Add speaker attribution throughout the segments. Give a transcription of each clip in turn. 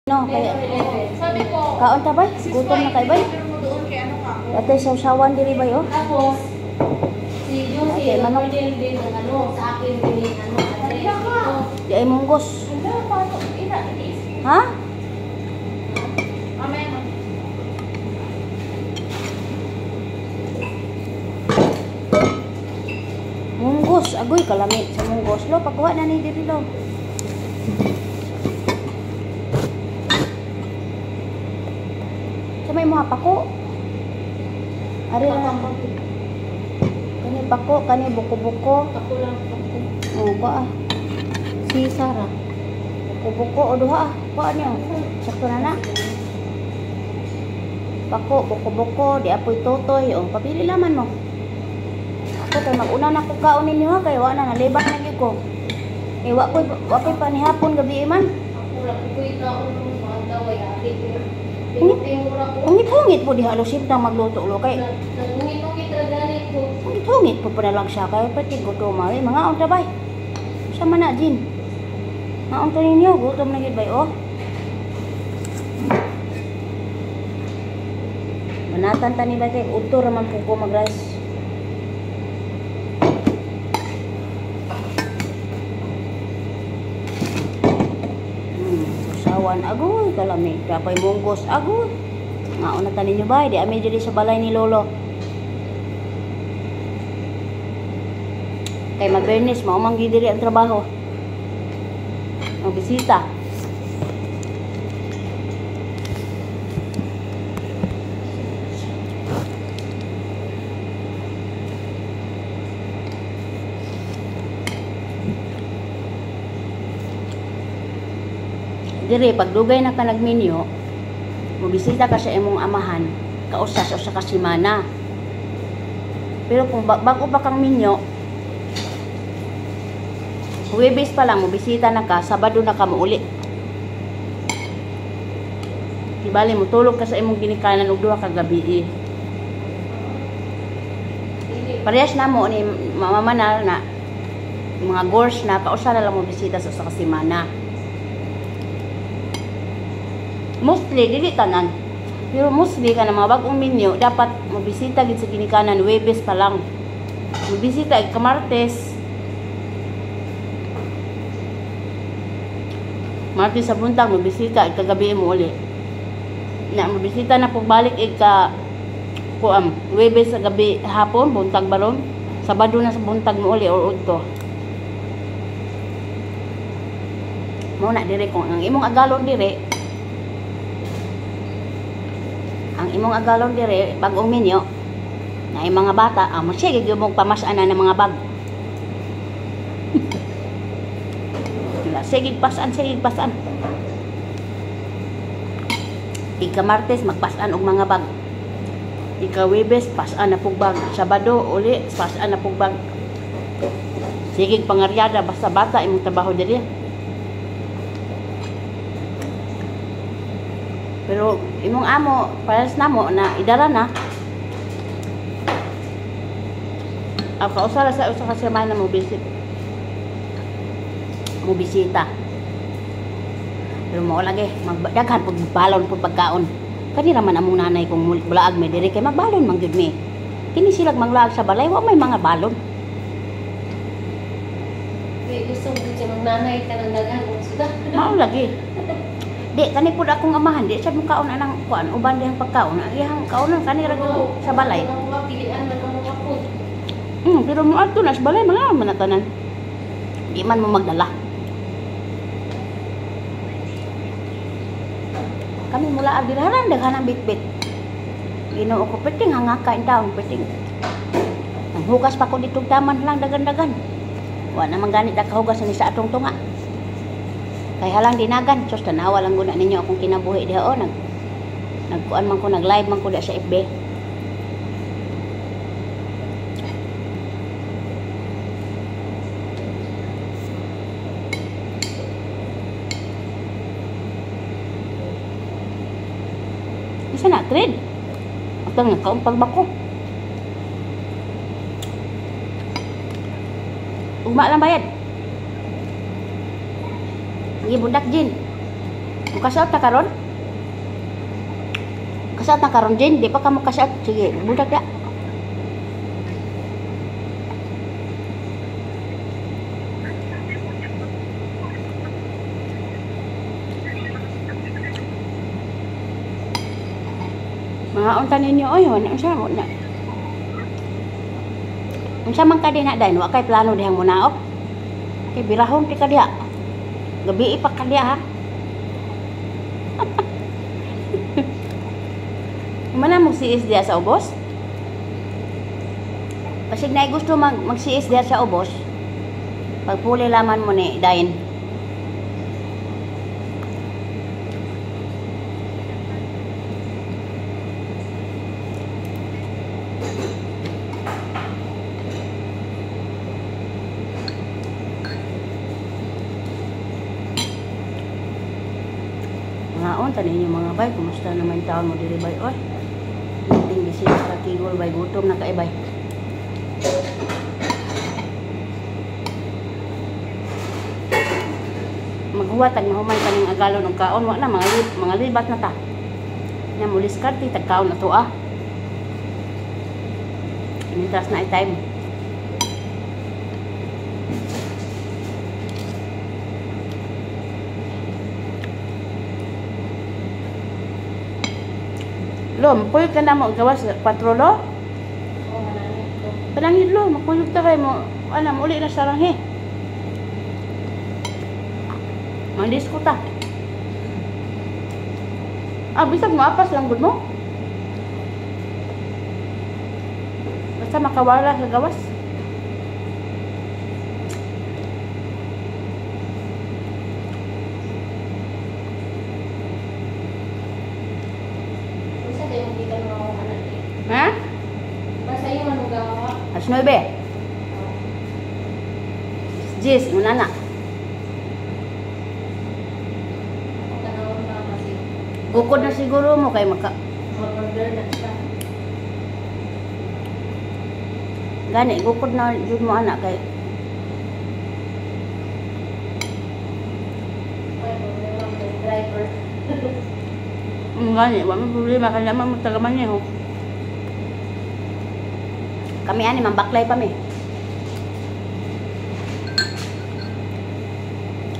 Speaker 1: No, kaya
Speaker 2: Sabi ko,
Speaker 1: kaon ta bay?
Speaker 2: sis
Speaker 1: Gutom na kay bay.
Speaker 2: I-deliver mo doon kay ano ka ako.
Speaker 1: Atay sawsawan diri bay oh.
Speaker 3: Tapos, si Josie,
Speaker 1: Ate, manok.
Speaker 3: nag-order din ng ano, sa akin din yung ano, address.
Speaker 2: Hala ka.
Speaker 3: Ito.
Speaker 1: Di ay munggos.
Speaker 2: Hala, paano? Ina, iniisip.
Speaker 1: Ha?
Speaker 2: Mamaya na.
Speaker 1: Munggos, agoy kalami sa munggos. Lo, pagkuha na ni diri lo. Sa may mga pako. Ari lang. Kani pako, kani buko-buko.
Speaker 3: Ako lang, ako.
Speaker 1: Oh, ko ah.
Speaker 3: Si Sarah.
Speaker 1: Buko-buko o duha ah. Kuha niyo. Sakto na na. Pako, buko-buko, di apoy totoy. O, papili laman mo. Ako kay mag-una na ko kaon ninyo ha, kay wa na nalibak na gyud ko. Eh, wa ko'y panihapon gabi man.
Speaker 3: Ako lang, ako yung taon ng mga daway, ate ko.
Speaker 1: Ungit.
Speaker 3: Tingura ko.
Speaker 1: Hungit-hungit po diha lo sintang magluto lo kay.
Speaker 3: Nagungit-ungit ra gani ko.
Speaker 1: Hungit-hungit po pa na lang siya kay pati gutom ay mga unta bay. Sa man na Jin. Maunta ninyo, gutom na gyud bay oh. Manatan ta ni bay kay udto ra man pud ko mag-rice. Usawan agoy kalami dapay munggos agoy. Ngaon na ta ninyo bay, di ami diri sa balay ni Lolo. Kay Mabernis, mao man gyud diri ang trabaho. Ang bisita. Dire pag dugay na ka nagminyo, mobisita ka sa imong amahan, kausa sa usa ka semana. Pero kung bago pa kang minyo, Huwebes pa lang mobisita na ka, Sabado na ka muuli. Kibali motulog ka sa imong ginikanan og duha ka gabi. Parehas na mo ni Mama Manal na mga gores na kausa na lang mobisita sa usa ka semana. Mostly dili tanan. Pero mostly ka na mga bag-ong minyo dapat mobisita gid sa ginikanan Huwebes pa lang. Mobisita ka Martes. Martes sa buntag mobisita kagabi mo uli. Na mobisita na pagbalik ika kuam Huwebes sa gabi hapon buntag baron. Sabado na sa buntag mo uli or udto. Mao na dire kung ang imong agalon dire ang imong agalon dire bag-ong minyo na yung mga bata amo sige gyud mong pamas-anan ng mga bag. Sige pasan, sige pasan. Ika Martes magpasan og mga bag. Ika Huwebes pasan na pug bag. Sabado uli pasan na pug bag. Sige pangaryada basta bata imong trabaho diri. Pero imong amo parehas namo na idara na. Ang kausara sa usa ka semana mo visit. Mo bisita. Pero mao lagi magdaghan pud balon pud pagkaon. Kani ra man among nanay kung mulaag mi diri kay magbalon man gyud mi. Kini silag manglaag sa balay wa may mga balon.
Speaker 3: Kay gusto mo siya magnanay ka ng daghan og suda.
Speaker 1: Mao lagi. Di kani pud akong amahan di sad mo kaon anang kuan uban dihang pagkaon. Ang iyang kaonon kani ra gyud sa balay.
Speaker 3: Ang mga pilian na kamo ako.
Speaker 1: Pero mo adto na sa balay mga man na tanan. Di man mo magdala. Kami mula diri haran daghan ang bitbit. Ginoo ko perting hangaka in taon perting. Ang hugas pa ko dito taman lang dagan-dagan. Wa na man ganit nakahugas ni sa atong tunga. Kay halang dinagan, sus tanawa lang guna ninyo akong kinabuhi diha o nagkuan man ko nag-live man ko diha sa FB. Isa na trade. Atang nakaumpag ba ko? Ugma lang bayad. Sige, bundak, Jin. Mukasaot ta karon? Kasaot na karon, Jane? Di pa ka mukasaot. Sige, budak da. Mga unta ninyo oy, wala unsa na. Unsa man ka dinha dayon, wa kay plano dihang munaok. Kay birahon ti ka diha. Gabi pa ka diha ha. Mana mo siis diha sa ubos? Basig na gusto magsiis diha sa ubos. Pagpuli laman mo ni dayon. Ngaon tanin ninyo mga bay, kumusta naman taon mo diri bay oy? Nating bisin sa tigol bay, gutom na kaibay. Maghuwat tag mahuman kaning agalon og kaon, wa na mga libat na ta. Nya mo diskarte tag kaon na to ah. Nitras na time. Lo, makuyog ka na mo gawas 4 lo?
Speaker 3: Oo, manangit ko.
Speaker 1: Panangit lo, makuyog ta kay mo. Ana, muli na sa ranghe. Mandis ko ta. Ah, bisag mo apas lang gud mo. Basta makawala sa gawas. Ha?
Speaker 3: Basta yung ano gawa?
Speaker 1: Alas 9. Jis, una na. Bukod na siguro mo kay maka
Speaker 3: mag-order na siya.
Speaker 1: Gani, bukod na jud mo anak kay
Speaker 3: May problema kay driver.
Speaker 1: Gani, wa may problema kay naman mo taga maneho. Kami ani mambaklay pa mi.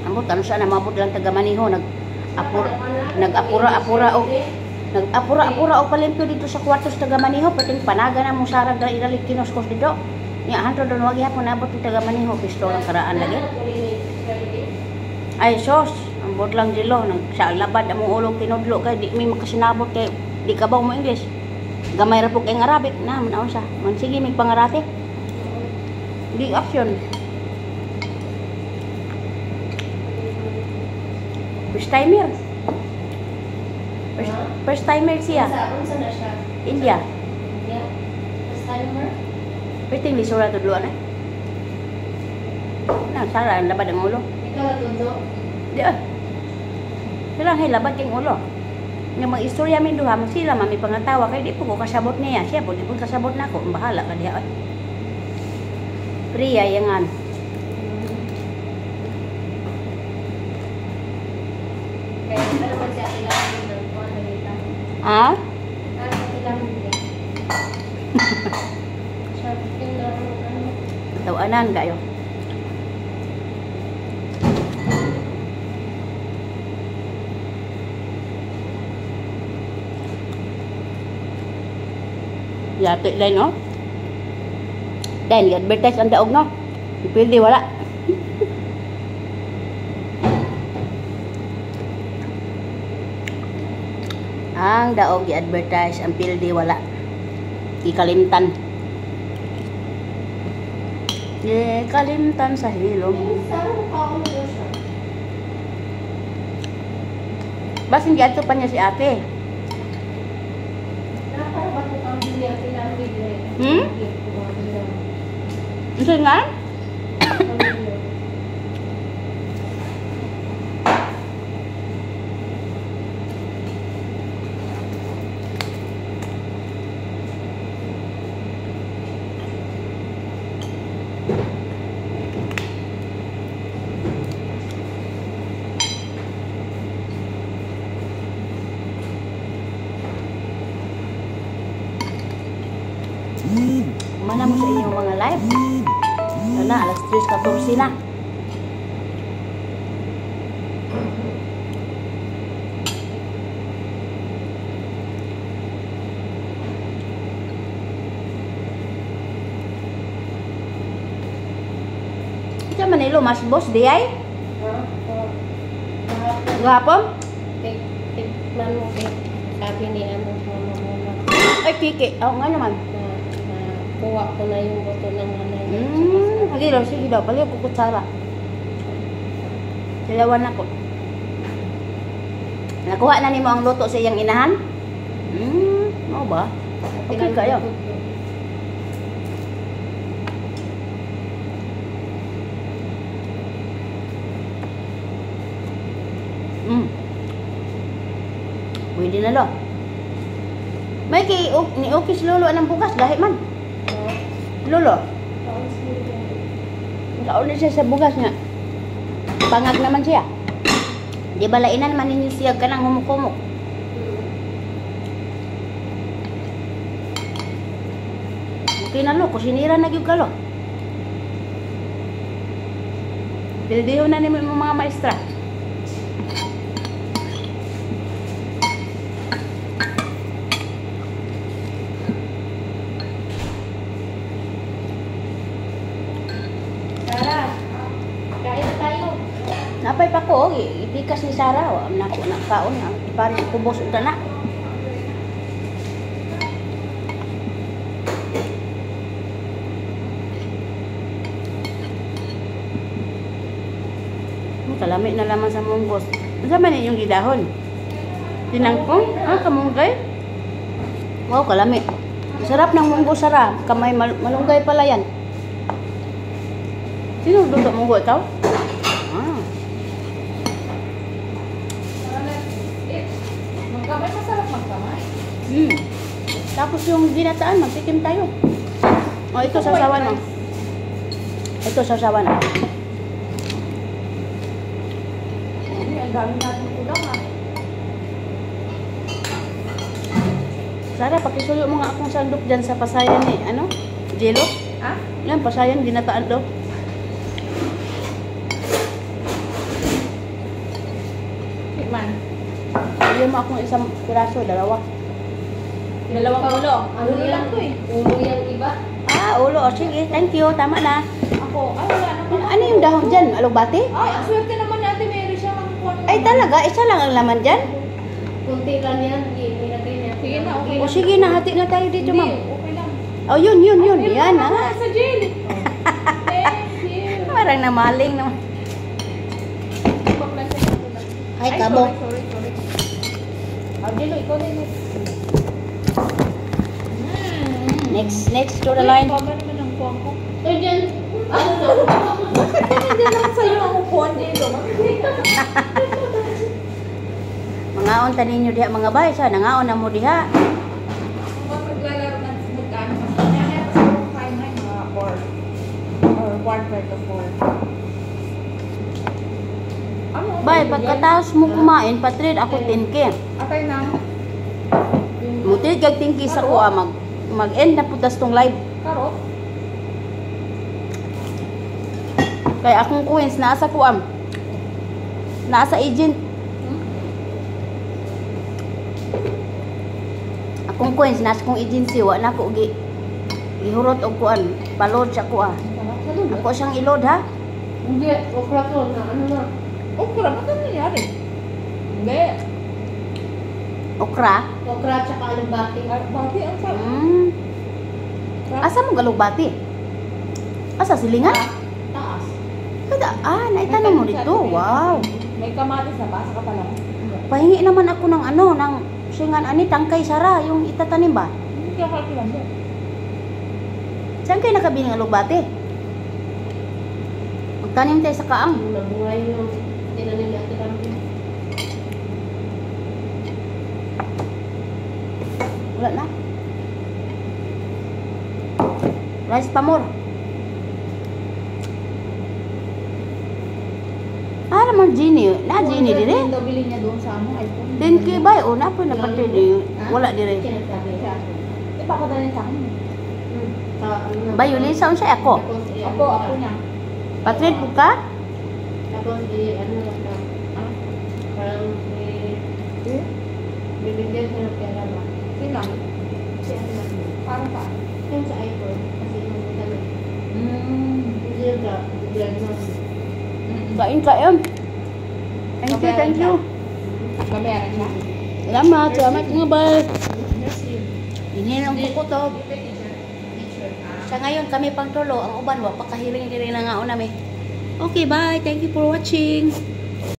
Speaker 1: Ambot ano sa na mabot lang taga maneho nag-apura-apura og nag-apura-apura og palimpyo dito sa kwarto sa taga maneho pating panaga na mo sarag dali dali kinoskos dito. Nya hantod don wagi hapon abot ang taga maneho pistol ang karaan lagi. Ay sos, ambot lang dilo nag sa labad among ulong tinudlo kay di mi makasinabot kay di ka ba mo English. Gamay ra pug kay Arabic na man sa. Man sige mig pangarate. Di action. First timer. First timer siya.
Speaker 3: Unsa na siya?
Speaker 1: India.
Speaker 3: India. First timer?
Speaker 1: First time lisura tudloan eh. Na sara ang labad ang ulo.
Speaker 3: Ikaw natudlo?
Speaker 1: Di ah. Sila hay labad kay ulo. Nga mag-istorya min duha, mo sila mami pangatawa kay di po ko kasabot niya. Siya po di po kasabot nako, bahala ka diha oy. Priya yangan.
Speaker 3: Kaya ano man siya kailangan ng kuan nagita.
Speaker 1: Ah?
Speaker 3: Ano kailangan niya? Siya kailangan ano?
Speaker 1: Tawanan kayo. Yati din, no? Then, i-advertise ang daog, no? Pwede, wala. Ang daog i-advertise, ang pildi, wala. Ikalimtan. Ikalimtan sa hilom. Basin giadto pa niya si ate. Hmm? Unsa nga? Mana mo sa inyong mga live. Ano na, alas 3:14 na. Sa Manilo, mas boss di ay?
Speaker 3: Ha? Oh. Kahapon.
Speaker 1: Gahapon?
Speaker 3: Tikman mo kay sabi ni ano, mama mo na,
Speaker 1: Ay, Kiki. Oo nga naman.
Speaker 3: na kuha ko na yung buto ng nanay niya.
Speaker 1: Sige daw, sige daw. Paliw ko kutsara. Silawan ako. Nakuha na nimo ang luto sa iyang inahan? Mao ba? Okay kayo. Pwede na lo. May kay ni Okis lolo anang bugas dahil man. Lolo. Kaon na siya sa bugas nga. Pangag naman siya. Di ba lainan man ninyo siya kanang humukumok. Okay na lo, kusinira na gyud ka lo. Pildiho na nimo imong mga maestra.
Speaker 3: Sarah, kain na tayo.
Speaker 1: Napay pa ko, oh, ipikas ni Sarah. Oh, nako na kaon, ang iparin kubos unta na. Kalami na laman sa munggos. Unsa man inyong gidahon? Tinangkong? Ah, kamunggay? Wow, kalami. Sarap ng munggo, Sarah. Kamay malunggay pala yan. Sino luto munggo ikaw? Ah.
Speaker 2: Magkamay, masarap magkamay.
Speaker 1: Tapos yung ginataan, magtikim tayo. Oh, ito sausawan mo. Ito sausawan.
Speaker 2: Hindi, ang dami natin kulang ah.
Speaker 1: Sarah, pakisuyo mo nga akong sandok dyan sa pasayan ni, ano? Jello?
Speaker 2: Ah?
Speaker 1: Yan, pasayan, ginataan daw.
Speaker 2: Tikman.
Speaker 1: Suyo mo akong isang piraso, dalawa.
Speaker 2: Dalawang ulo.
Speaker 3: Ano
Speaker 2: Ulo
Speaker 3: yan?
Speaker 2: lang to eh.
Speaker 3: Ulo yan iba?
Speaker 1: Ah, ulo. O, sige, thank you. Tama na.
Speaker 2: Ako, ay wala naman.
Speaker 1: Ano yung dahon dyan? Alugbati?
Speaker 2: Ay, ang swerte naman ni Ate Mary siya makakuha ng
Speaker 1: Ay, talaga? Isa lang ang laman dyan?
Speaker 3: Kunti lang yan. Nilagay niya.
Speaker 2: Sige na, okay
Speaker 1: O, sige na. Hati na tayo dito,
Speaker 2: Hindi,
Speaker 1: ma'am.
Speaker 2: okay lang.
Speaker 1: O, yun, yun, yun.
Speaker 2: Meron
Speaker 1: Yan,
Speaker 2: pa
Speaker 1: ah.
Speaker 2: ako sa jail. Thank you.
Speaker 1: Parang namaling naman. Ay, kabo.
Speaker 2: Sorry, sorry, sorry. Ah, Jello, ikaw na yun.
Speaker 1: Next, next to the line.
Speaker 2: Uy, baba naman ang upuan ko.
Speaker 3: Ay, dyan.
Speaker 2: Bakit ganun din lang sa'yo ang upuan, Jello?
Speaker 1: Mangaon ta ninyo diha mga bay sa nangaon na mo diha.
Speaker 2: Kung ba maglalaro ng magkano kasi kaya pa siguro kain na yung mga 4 or 3:45. Ano?
Speaker 1: Bay, pagkatapos mo kumain, patrade ako 10K.
Speaker 2: Atay na.
Speaker 1: Mutrade kag 10K sa kuha mag-end na putas tong live.
Speaker 2: Karot?
Speaker 1: Kaya akong coins naa sa kuam. Naa sa agent. Akong coins naa sa kong agency wa na ko gi gihurot og kuan, pa-load sa kuha. Ako siyang i-load ha.
Speaker 3: Hindi, okra to. Na, ano na.
Speaker 2: Okra, ba't ano nangyari? Hindi.
Speaker 1: Okra.
Speaker 3: Okra tsaka alugbati.
Speaker 2: Bati, ang sarap.
Speaker 1: Asa mo galugbati? Asa silingan?
Speaker 3: Taas.
Speaker 1: Kada, naitanong mo dito. Wow.
Speaker 2: May kamatis na ba sa kapala?
Speaker 1: Pahingi naman ako ng ano, ng singan ani tangkay Sara, yung itatanim ba?
Speaker 2: Hindi ka kalkulando.
Speaker 1: Saan kayo nakabili ng alugbati? Magtanim tayo sa kaang.
Speaker 3: Yung nabunga yung tinanim ni Ate Rambi.
Speaker 1: Wala na. Rice pa more. Ah, naman Genie. Na Genie dire.
Speaker 2: Yung daw bilhin niya doon sa ano, iPhone.
Speaker 1: 10K ba? O na po na pati di. Wala dire.
Speaker 3: Sinasabi.
Speaker 2: Eh, papadala niya sa akin.
Speaker 3: Sa, ano na-
Speaker 1: Ba, Yulisa, unsa ako?
Speaker 3: Tapos, i-
Speaker 2: Ako, ako na.
Speaker 1: Patrid po ka?
Speaker 3: Tapos, i- ano na siya.
Speaker 2: Ah?
Speaker 3: Parang, eh,
Speaker 2: Eh?
Speaker 3: bibigyan siya ng pera ba?
Speaker 2: Sino?
Speaker 3: Si ano lang.
Speaker 2: Parang saan?
Speaker 3: Yung sa iPhone. Kasi yung kami. Hindi yun sa bigyan mo.
Speaker 1: Kain kain. Thank you, thank you.
Speaker 2: Babayaran siya?
Speaker 1: Salamat, salamat mga bay.
Speaker 2: Merci.
Speaker 1: Ininom ko to.
Speaker 2: Teacher.
Speaker 1: Sa ngayon kami pang tulo, ang uban wa pa kahiling diri na nga nami. Okay, bye. Thank you for watching.